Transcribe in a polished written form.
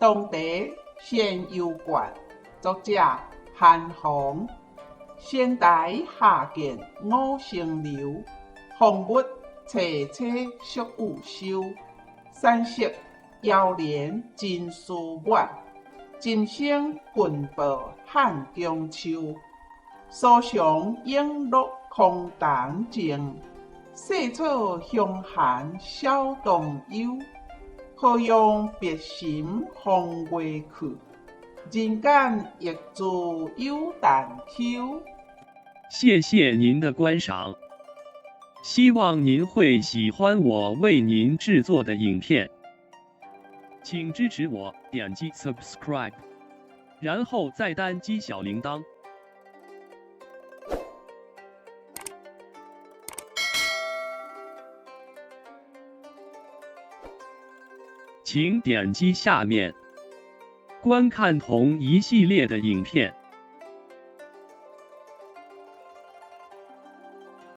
东茶仙游馆，作者韩紘。仙台下见五星流，风物凄凄惜雨收。山色妖怜真舒满，琴声近报汉宫秋。苏松影落空堂静，细草香寒小东幽。何用别寻风月去？人间亦自有旦秋。谢谢您的观赏，希望您会喜欢我为您制作的影片，请支持我点击 subscribe，然后再单击小铃铛。请点击下面观看同一系列的影片。